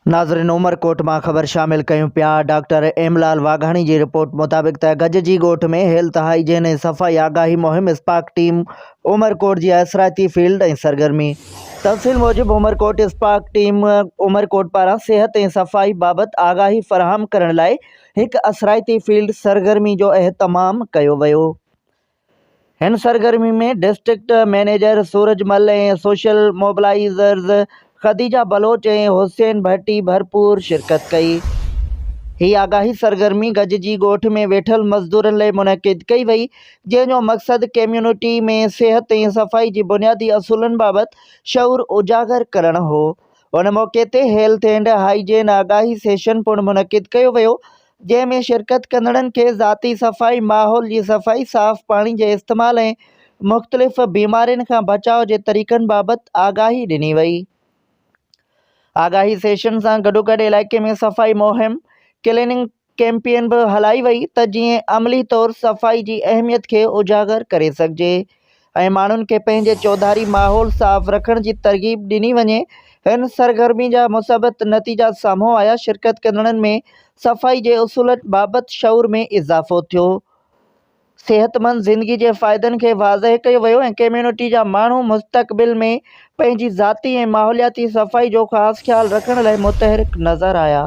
ناظرين عمرڪوٽ مان خبر شامل ڪيون پيا ڊاڪٽر ايم لال واگهاڻي جي رپورٽ مطابق ته گج جي ڳوٺ ۾ هيلٿ هائيجين ۽ صفائي آگاهي مهم اسپاڪ ٽيم عمرڪوٽ جي اثرائتي فيلڊ ۽ سرگرمي تفصيل موجب عمرڪوٽ اسپاڪ ٽيم عمرڪوٽ پاران صحت ۽ صفائي بابت آگاهي فراهم ڪرڻ لاء هڪ اثرائتي فيلڊ سرگرمي جو اهتمام ڪيو ويو. هن سرگرمي ۾ district manager Suraj Mal ۽ social mobilisers Khadija Baloch ۽ Hussain Bhatti ڀرپور شرڪت ڪئي. هي آگاهي سرگرمي گج جي ڳوٺ ۾ ويٺل مزدورن لئي منعقد ڪئي وئي، جنهن جو مقصد ڪميونٽي ۾ صحت ۽ صفائي جي بنيادي اصولن بابت شعور اجاگر ڪرڻ هو. ان موقعي تي هيلٿ اينڊ هائيجين آگاهي سيشن پڻ منعقد ڪيو ويو، جنهن ۾ شرڪت ڪندڙن کي ذاتي صفائي، ماحول جي صفائي، صاف پاڻي جي استعمال ۽ مختلف بيمارين کان بچاء جي طريقن بابت آگاهي ڏني وئي. آگاهي سيشن سان گڏوگڏ علائقي ۾ صفائي مهم، ڪليننگ ڪيمپين به هلائي وئي ته جيئن عملي طور صفائي جي اهميت کي اجاگر ڪري سگهجي ۽ ماڻهن کي پنهنجي چوڌاري ماحول صاف رکڻ جي ترغيب ڏني وڃي. هن سرگرمي جا مثبت نتيجا سامهون آيا، شرڪت ڪندڙن ۾ صفائي جي اصولن بابت شعور ۾ اضافو ٿيو، صحتمند زندگي جي فائدن کي واضح ڪيو ويو ۽ ڪميونٽي جا ماڻهو مستقبل ۾ پنهنجي ذاتي ۽ ماحولياتي صفائي جو خاص خيال رکڻ لاء متحرڪ نظر آيا.